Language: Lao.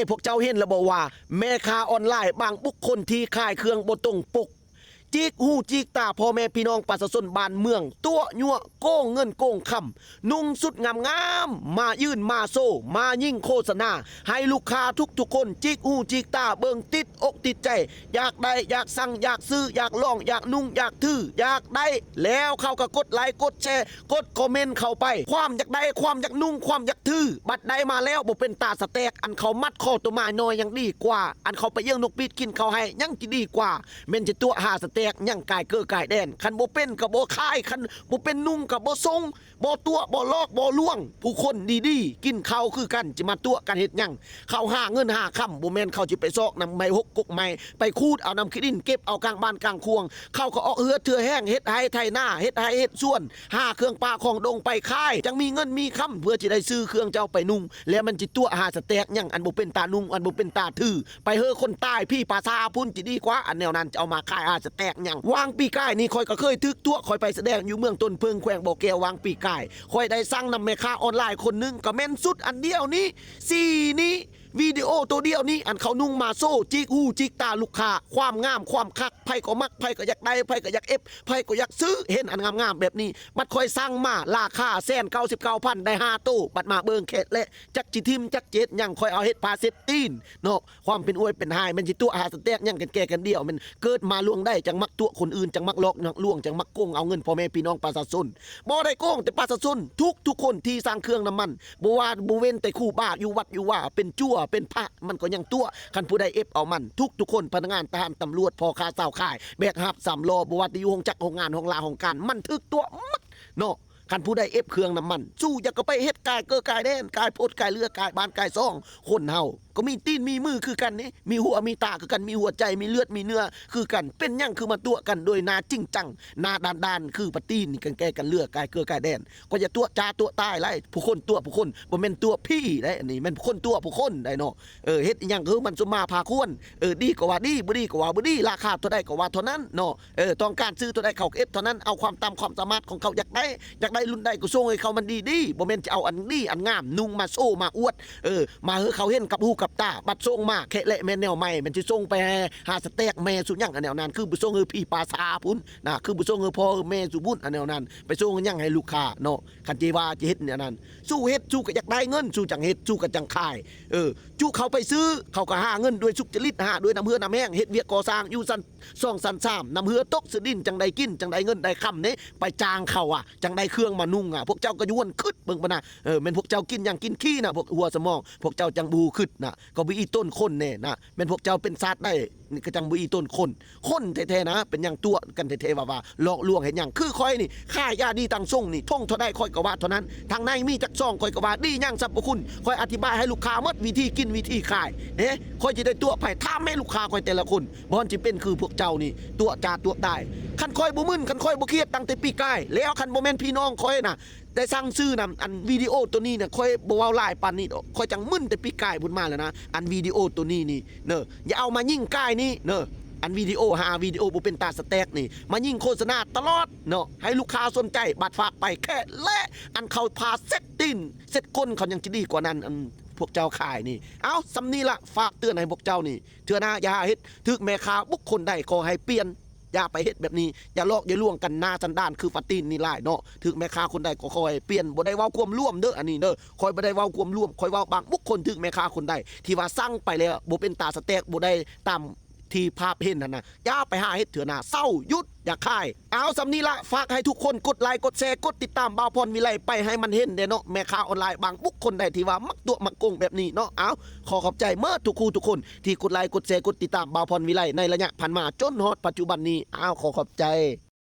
ພວກເຈົ້າເຫັນແລ້ວບໍ່ວ່າ ແມ່ຄ້າອອນລາຍບາງບຸກຄົນທີ່ຂາຍເຄື່ອງບໍ່ຕົງປົກ ຈິກຫູຈິກຕາພໍ່ແມ່ພີ່ນ້ອງປະຊາຊົນບ້ານເມືອງ, ຕົວະຍົວະ, ໂກງເງິນໂກງຄຳ, ນຸ່ງຊຸດງາມໆ ມາຍື່ນມາໂຊ, ມາຍິງໂຄສະນາໃຫ້ລູກຄ້າທຸກໆຄົນ ຈິກຫູຈິກຕາເບິ່ງ ຕິດອົກຕິດໃຈ, ຢາກໄດ້ ຢາກສັ່ງ ຢາກຊື້ ຢາກລອງ ຢາກນຸ່ງ ຢາກຖື ຢາກໄດ້ ແລ້ວເຂົາກໍກົດໄລ ກົດແຊ ກົດຄອມເມັນເຂົ້າໄປ ຄວາມຢາກໄດ້ ຄວາມຢາກນຸ່ງ ຄວາມຢາກຖື ບັດໄດ້ມາແລ້ວບໍ່ເປັນຕາສະແຕກ ອັນເຂົາມັດຂໍ້ຕົວໝາຍໜ້ອຍຍັງດີກວ່າ ອັນເຂົາໄປຢ້ຽງນົກປີດກິນເຂົ້າໄຮ່ຍັງຈະດີກວ່າ ແມ່ນຈະຕົວະຫາສະແຕກຫຍັງກາຍເກີກາຍແດນ ຄັນບໍ່ເປັນກໍບໍ່ຂາຍ ຄັນບໍ່ເປັນນຸ່ງກໍບໍ່ສົ່ງ ບໍ່ຕົວະ ບໍ່ຫຼອກ ບໍ່ລວງ ຜູ້ຄົນດີໆ ກິນເຂົ້າຄືກັນ ຈະມາຕົວະກັນເຮັດຫຍັງ? ເຂົາຫາເງິນຫາຄຳ ບໍ່ແມ່ນເຂົາຊິໄປຊອກນຳໄມ້ຫົກກົກໄມ້ ໄປຂູດເອົານຳຂີ້ດິນ ເກັບເອົາກາງບ້ານກາງຄວງ ເຂົາກໍອອກເຮືອເທື່ອແຮງ ເຮັດໄຮ່ໄຖນາ ເຮັດໄຮ່ເຮັດສວນ ຫາເຄື່ອງປ່າຂອງດົງໄປຂາຍ ຈັ່ງມີເງິນມີຄຳ ເພື່ອຊິໄດ້ຊື້ເຄື່ອງເຈົ້າໄປນຸ່ງ ແລ້ວມັນຊິຕົວະຫາສະແຕກຫຍັງ ອັນບໍ່ເປັນຕານຸ່ງ ອັນບໍ່ເປັນຕາຖື ໄປເຫີຄົນຕາຍ ຜີປາສາພຸ້ນຈະດີກວ່າ ອັນແນວນັ້ນຈະເອົາມາຂາຍຫາສະແຕກຫຍັງ? ຫວ່າງປີກາຍນີ້ ຂ້ອຍກໍເຄີຍຖືກຕົວະ ຂ້ອຍໄປສະແດງຢູ່ເມືອງຕົ້ນເຜິ້ງ ແຂວງບໍ່ແກ້ວ ຫວ່າງປີກາຍ ຂ້ອຍໄດ້ສັ່ງນຳແມ່ຄ້າອອນລາຍຄົນໜຶ່ງ ກໍແມ່ນຊຸດອັນດຽວນີ້ ສີນີ້ ວິດີໂອໂຕດຽວນີ້ ອັນເຂົານຸ່ງມາໂຊ ຈິກຫູຈິກຕາລູກຄ້າ ຄວາມງາມຄວາມຄັກ ໃຜກໍມັກ ໃຜກໍຢາກໄດ້ ໃຜກໍຢາກເອັບ ໃຜກໍຢາກຊື້ ເຫັນອັນງາມໆແບບນີ້ ບັດຂ້ອຍສັ່ງມາລາຄາແສນເກົ້າສິບເກົ້າພັນ ໄດ້ຫ້າໂຕ ບັດມາເບິ່ງແຄະແລະ ຈັກຊິຖິ້ມຈັກຊິເຮັດຫຍັງ ຂ້ອຍເອົາເຮັດຜ້າເຊັດຕີນເນາະ ຄວາມເປັນອວຍເປັນຫາຍ ແມ່ນຊິຕົວະຫາສະແຕກຫຍັງກັນແກ່ກັນດຽວ ແມ່ນເກີດມາລ່ວງໄດ້ ຈັ່ງມັກຕົວະຄົນອື່ນ ຈັ່ງມັກຫຼອກລວງ ຈັ່ງມັກໂກງເອົາເງິນພໍ່ແມ່ພີ່ນ້ອງປະຊາຊົນ ບໍ່ໄດ້ໂກງແຕ່ປະຊາຊົນ ທຸກໆຄົນທີ່ສັ່ງເຄື່ອງນຳມັນ ບໍ່ວ່າ ບໍ່ເວັ້ນແຕ່ຄູບາຢູ່ວັດຢູ່ວາ ເປັນຈົວເປັນພະ ມັນກໍຍັງຕົວະ ຄັນຜູ້ໃດເອັບເອົາມັນ ທຸກໆຄົນ ພະນັກງານ ທະຫານ ຕຳຫຼວດ ພໍ່ຄ້າຊາວຂາຍ ແບກຮັບສາມລໍ້ ບໍ່ວ່າແຕ່ຢູ່ໂຮງຈັກໂຮງງານ ໂຮງລາໂຮງການ ມັນຖືກຕົວະໝົດເນາະ. ຄັນຜູ້ໃດເອັບເຄື່ອງນຳມັນ ສູ້ຢ່າກໍໄປເຮັດກາຍເກີກາຍແດນ ກາຍໂພດກາຍເຫຼືອ ກາຍບ້ານກາຍຊ່ອງ ຄົນເຮົາກໍມີຕີນມີມືຄືກັນເດ້ ມີຫົວມີຕາຄືກັນ ມີຫົວໃຈ ມີເລືອດມີເນື້ອຄືກັນ ເປັນຫຍັງຄືມາຕົວະກັນໂດຍໜ້າຈິງຈັງ ໜ້າດ້ານໆ ຄືປະຕີນກັນແກ່ກັນເຫຼືອ ກາຍເກີກາຍແດນ ກໍຢ່າຕົວະຈ້າຕົວະຕາຍຫຼາຍ ຜູ້ຄົນຕົວະຜູ້ຄົນ ບໍ່ແມ່ນຕົວະຜີໄດ໋ ອັນນີ້ແມ່ນຜູ້ຄົນຕົວະຜູ້ຄົນໄດ໋ເນາະ. ເອີ ເຮັດອີ່ຫຍັງຄືມັນສົມມາພາຄວນ ເອີ ດີກໍວ່າດີ ບໍ່ດີກໍວ່າບໍ່ດີ ລາຄາເທົ່າໃດກໍວ່າເທົ່ານັ້ນເນາະ. ເອີ ຕ້ອງການຊື້ເທົ່າໃດເຂົາກໍເອັບເທົ່ານັ້ນ ເອົາຄວາມຕາມຄວາມສາມາດຂອງເຂົາຢາກໄດ້ ຢາກໄດ້ລຸ້ນໃດກໍສົ່ງໃຫ້ເຂົາມັນດີໆ ບໍ່ແມ່ນຈະເອົາອັນດີອັນງາມນຸ່ງມາໂຊມາອວດ ເອີ ມາໃຫ້ເຂົາເຫັນກັບຫູກັບຕາ ບັດສົ່ງມາແຄະແລະແມ່ນແນວໃໝ່ ແມ່ນຊິສົ່ງໄປໃຫ້ຫາສະແຕກແມ່ສູ່ຫຍັງ ອັນແນວນັ້ນ ຄືບໍ່ສົ່ງໃຫ້ຜີປາສາພຸ້ນນະ ຄືບໍ່ສົ່ງໃຫ້ພໍ່ໃຫ້ແມ່ສູ່ພຸ້ນ ອັນແນວນັ້ນ ໄປສົ່ງຫຍັງໃຫ້ລູກຄ້າເນາະ. ຄັນຊິວ່າຈະເຮັດແນວນັ້ນ ສູ້ເຮັດ ສູ້ກໍຢາກໄດ້ເງິນ ສູ້ຈັ່ງເຮັດ ສູ້ກໍຈັ່ງຂາຍ ເອີ ຈຸເຂົາໄປຊື້ ເຂົາກໍຫາເງິນດ້ວຍສຸກຈະລິດ ຫາດ້ວຍນ້ຳເຫື່ອນ້ຳແຮງ ເຮັດວຽກກໍ່ສ້າງຢູ່ຊັ້ນສອງຊັ້ນສາມ ນ້ຳເຫື່ອຕົກສະດິນ ຈັ່ງໄດ້ກິນ ຈັ່ງໄດ້ເງິນໄດ້ຄຳເດ້ ໄປຈ້າງເຂົາອະ ຈັ່ງໄດ້ເຄື່ອງມານຸ່ງອະ ພວກເຈົ້າກໍຢວນຄຶດເບິ່ງພຸ້ນນະ ເອີ ແມ່ນພວກເຈົ້າກິນຫຍັງກິນຂີ້ນະ ພວກຫົວສະໝອງ ພວກເຈົ້າຈັ່ງບໍ່ຄຶດນະ ກໍບໍ່ອີ່ຕົນຄົນແນ່ນະ ແມ່ນພວກເຈົ້າເປັນຊາດໃດ ນີ້ກໍຈັ່ງບໍ່ອີ່ຕົນຄົນ ຄົນແທ້ໆນະ ເປັນຫຍັງຕົວະກັນແທ້ໆ ວ່າ ວ່າຫຼອກລວງເຮັດຫຍັງ ຄືຂ້ອຍນີ້ ຂາຍຢາດີຕັງຊົງນີ້ ຖົງເທົ່າໃດຂ້ອຍກໍວ່າເທົ່ານັ້ນ ທາງໃນມີຈັກຊອງຂ້ອຍກໍວ່າດີຫຍັງ ສັບພະຄຸນ ຂ້ອຍອະທິບາຍໃຫ້ລູກຄ້າໝົດ ວິທີກິນ ວິທີຂາຍເດ້ ຂ້ອຍຊິໄດ້ຕົວະໃຜ ຖາມແມ່ລູກຄ້າຂ້ອຍແຕ່ລະຄົນ ບໍ່ຊິເປັນຄືພວກເຈົ້ານີ້ ຕົວະຈ້າຕົວະຕາຍ. ຄັນຂ້ອຍບໍ່ມຶນ ຄັນຂ້ອຍບໍ່ຄຽດຕັ້ງແຕ່ປີກາຍແລ້ວ ຄັນບໍ່ແມ່ນພີ່ນ້ອງຂ້ອຍນະ ໄດ້ສັ່ງຊື້ນຳ ອັນວິດີໂອໂຕນີ້ນະ ຂ້ອຍບໍ່ເວົ້າຫຼາຍປານນີ້ດອກ ຂ້ອຍຈັ່ງມຶນແຕ່ປີກາຍພຸ້ນມາແລ້ວນະ ອັນວິດີໂອໂຕນີ້ນີ້ເນີ ຢ່າເອົາມາຍິງກາຍນີ້ເນີ ອັນວິດີໂອ ຫາວິດີໂອບໍ່ເປັນຕາສະແຕກນີ້ ມາຍິງໂຄສະນາຕະຫຼອດເນາະ ໃຫ້ລູກຄ້າສົນໃຈ ບັດຝາກໄປແຄະແລະ ອັນເຂົາພາເຊັດຕີນເຊັດກົ້ນເຂົາຍັງຈະດີກວ່ານັ້ນ ອັນພວກເຈົ້າຂາຍນີ້. ເອົາ ສ່ຳນີ້ລະ ຝາກເຕືອນໃຫ້ພວກເຈົ້ານີ້ ເທື່ອໜ້າຢ່າຫາເຮັດ ຖືກແມ່ຄ້າບຸກຄົນໃດຂໍໃຫ້ປ່ຽນ ຢ່າໄປເຮັດແບບນີ້ ຢ່າຫຼອກຢ່າລວງກັນ ໜ້າສັນດານຄືປາຕີນນີ້ຫຼາຍເນາະ ຖືກແມ່ຄ້າຄົນໃດກໍຂໍໃຫ້ປ່ຽນ ບໍ່ໄດ້ເວົ້າຄວາມລວມເດີ ອັນນີ້ເດີ ຂ້ອຍບໍ່ໄດ້ເວົ້າຄວາມລວມ ຂ້ອຍເວົ້າບາງບຸກຄົນ ຖືກແມ່ຄ້າຄົນໃດທີ່ວ່າສັ່ງໄປແລ້ວບໍ່ເປັນຕາສະແຕກ ບໍ່ໄດ້ຕາມທີ່ພາບເຫັນຫັ້ນນະ ຢ່າໄປຫາເຮັດເທື່ອໜ້າ ເຊົາ ຢຸດ ຢ່າຂາຍ. ເອົາ ສ່ຳນີ້ລະ ຝາກໃຫ້ທຸກຄົນກົດໄລ ກົດແຊ ກົດຕິດຕາມບ່າວພອນວິໄລໄປໃຫ້ມັນເຫັນແດ່ເນາະ ແມ່ຄ້າອອນລາຍບາງບຸກຄົນໃດທີ່ວ່າມັກຕົວະມັກໂກງແບບນີ້ເນາະ. ເອົາ ຂໍຂອບໃຈເໝິດທຸກຄູ່ທຸກຄົນ ທີ່ກົດໄລ ກົດແຊ ກົດຕິດຕາມບ່າວພອນວິໄລ ໃນໄລຍະຜ່ານມາຈົນຮອດປັດຈຸບັນນີ້. ອ້າວ ຂໍຂອບໃຈ.